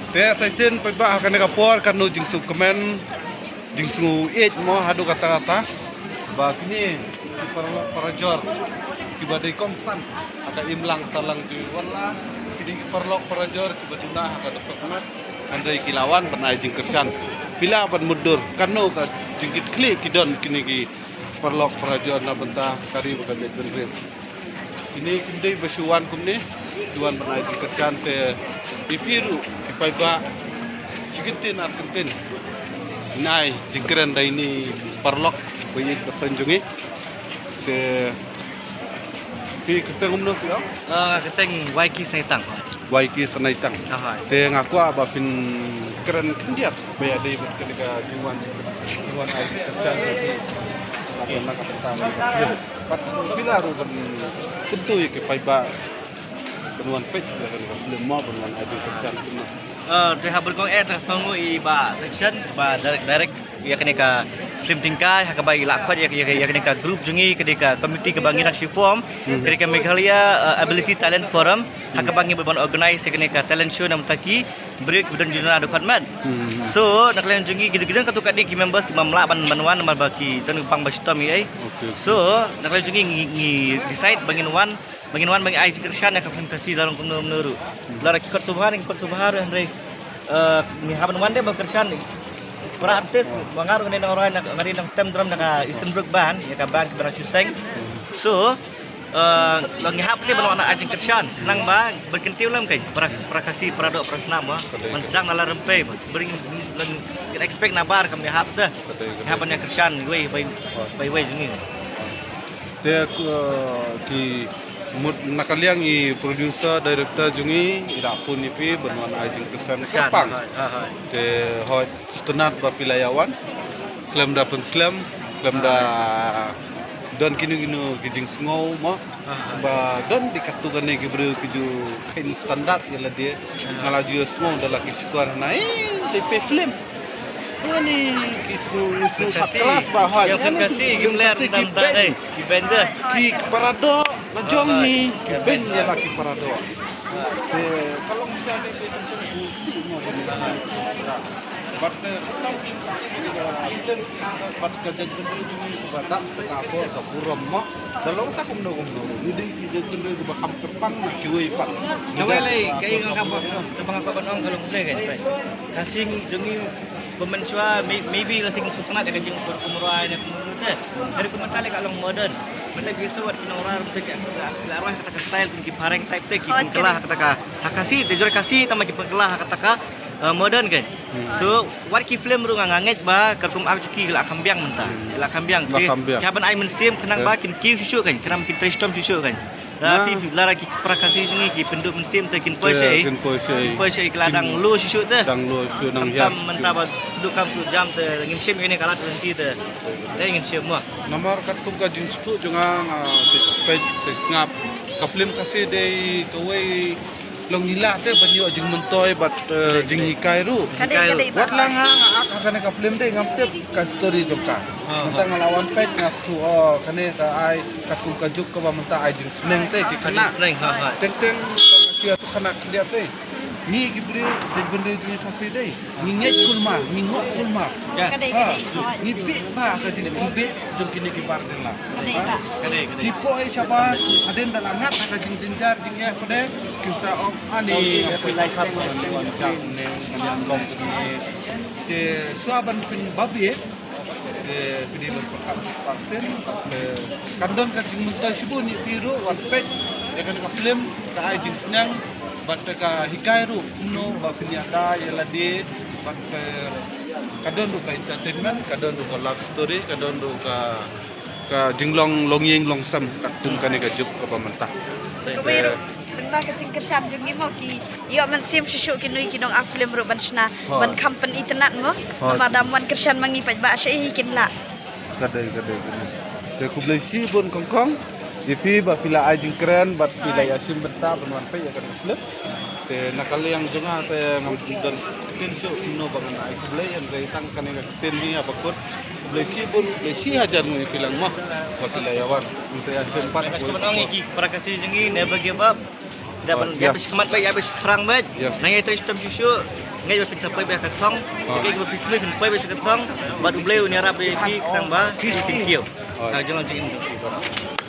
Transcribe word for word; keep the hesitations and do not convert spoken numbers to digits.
Te sa shisien paidbah ha kane ka por katno jingsngewkmen, jingsngewieit mo haduh katta katta. Ba kine ki paralok parajor kiba dei kongsan ha ka imlang sahlang jong ngi, wat la kine ki paralok parajor kiba duna ha ka dohkha khmat, hynrei ki la wan ban ai jingkyrshan. Phi lah ban mutdur katno ka jingkitkhlieh ki don kine ki paralok parajor na bynta ka ri bad ka jaitbynriew. Kine kim dei ba shu wan kumne, ki wan ban ai jingkyrshan te. Ïa phi ruh ki paidbah, shi kyntien ar kyntien ngin ai jingkren da ine i paralok ba ïeit ba khlaiñ jong ngi. Te phi kyrteng kumno phi ong? Ah, kyrteng Waiki Sanaitang. Waiki Sanaitang. Ahai. Te nga kwah ba phin kren khyndiat ba ïadei bad kane ka jingwan, jingwan ai jingkyrshan jong phi. Okey. Na ka bynta kane ka film. Bad phi lah ruh ban kyntu ïa ki paidbah ban wan peit ïa kane ka film mo, ban wan ai jingkyrshan kumno. Ah, te ha ba kong eh, te sngewnguh i Bah Section, Bah Direct, Direct ïa kane ka film Tyngkai, ha kaba i la khot ïa, ïa, ïa kane ka group jong ngi, kane ka committee kaba ngi dang shu form, kane ka Meghalaya, uh, Ability Talent Forum, ha kaba ngi ban organize ïa kane ka talent show na ka bynta ki briew kiba don jingduna haduh khmat. So na ka liang jong ngi, ki don katto katne ki members kiba ym lah ban, ban wan namar ba ki don bang ba shitom ïa ei. Okey. So na ka liang jong ngi, ngi, ngi decide ba ngin wan, ba ngin wan ba ngin ai jingkyrshan ïa ka film Khasi, la long kumno kumno ruh. Lada ki khot sngewbha, ki khot sngewbha ruh, hynrei, eh, ngi hap ban wan de ban kyrshan para artist ba nga ruh nga dei nongrwai, nga dei nongtem drum na ka Eastern Brook Band, ïa ka band kiba dang shu seng. So, eh, la ngi hap de ban wan ai jingkyrshan, khnang ba ban kyntiew lem kein para, para Khasi, para doh, para snam ba ban sdang na la rympei ba. Bring, la ngi expect na bar kam ngi hap te. Ngi hap ban ïa kyrshan iwei pa iwei jong ngi. Te, uh, ki mut na ka liang i producer, director jong ngi i la phone ïa phi ban wan ai jingkyrshan kyrpang. Hooid, hooid. Te hooid, sngewtynnat ba phi la ïa wan. Khlem da pynslem, khlem da don kino kino ki jingsngew mo. Ba don dei katto katne ki briew ki ju kheiñ standard ïa lade. Nga la ju ïohsngew da la ki shukor hana, eh, dei peit film. Ani ki sngew, sngew first class ba hooid. Ki band, ki band de, ki para doh la jong hi, ki band ïa la ki para doh. Te ka long sha dei peit film, bad ka, bad ka jaitbynriew jong ngi ba dap ka por ka burom mo. Da long sa kumno kumno, ngi dei ki jaitbynriew kiba kham kyrpang na kiwei pat. Kawei lei, kaei nga kwah, kaba nga kwah ban ong ka long kumne, Khasi jong ngi ba mynshuwa, maybe la shisha sngewtynnat ïa ka jingpyrkhat rwai ne kumno te. Hynrei kumta lei ka long modern. Mynta ki shu wat ki nongrwai ruh te ki la rwai ha kata ka style kum ki phareng type te, ki pynkylla ha kata ka, ha Khasi, te jong Khasi tang ba ki pynkylla ha kata ka, eh, modern kein. So wat ki film ruh nga ngeit ba katkum act jong ki, ki la kham biang mynta. Ki la kham biang. Ki hap ban ai mynsiem khnang ba kin kiew shuh shuh kein, khnang ba kin trei shitom shuh shuh kein. Lada ki para Khasi jong ngi ki pynduh mynsiem te kin poi sha ei. Kin poi sha ei, ki la dang low shuh shuh te. Dang low shuh, nang hiar shuh. Mynta ba duh kam duh jam te ngim shim ïa kane ka lad lynti te. Te ngin shim mo. Namar katkum ka jingsngewthuh jong nga, nga sa peit sa sngap, ka film Khasi dei kawei long ila te ban ïoh jingmyntoi bad, eh, jinghikai ruh. Wat la nga, nga act ha kane ka film dei ngam tip ka story jong ka. Mynta nga la wan peit nga sngewthuh, oh, kane ka ai katkum ka juk kaba mynta ai jingsneng te ki khynnah. Teng teng ka nga shu ïathuh khynnah khyndiat te. Ngi ki briew, jaitbynriew jong ngi Khasi dei. Ngi ngeit kulmar, ngi ngop kulmar. Ngi bit ba ka jingpynbit jong kine ki bar jylla. Ki poi shabar hadien da la ngat ha ka jingjynjar jingeh, pdeng kin sa ong ani. Te shuwa ban pynbit te phi dei ban pyrkhat shisien, te kan don ka jingmyntoi shibun ïa phi ruh wat peit ïa kane ka film, ka ai jingsneng bad ka hikai ruh kumno ba phin ïada ïa lade, bad ka don ruh ka entertainment, ka don ruh ka love story, ka don ruh ka, ka jinglong longïing longsem katkum kane ka juk kaba mynta. Kawei ruh lyngba ka jingkyrshan jong ngi mo, ki ïoh mynsiem shuh shuh kino ki nong act film ruh ban shna, ban kham pynitynnat mo. Haba dang wan kyrshan ma ngi pat ba shaei hi kin lah. Ka dei, ka dei, ka dei. Te khublei shibun kongkong ïa phi ba phi la ai jingkren bad phi la ïashim bynta ban wan peit ïa kane ka film. Te na ka liang jong nga te ngam don ktien shuh kumno ba ngan ai khublei, hynrei tang kane ka ktien hi haba kut. Khublei shibun, khublei shihajar nguh ïa phi lang mo ba phi la ïa wan. Ngin sa ïashim pat. Ka shu ban ong ïa ki para Khasi jong ngi, never give up. Ïa ban, ïa ban shikmat bad ïa ban shikmat bad. Nang ïa trei shitom shuh shuh. Ngeit ba phin sa poi beit sha ka thong. Ngeit ba phin poi beit sha ka thong. Bad U Blei un ïarap ïa phi khnang ba phin kiew. Ka jong jingim jong phi.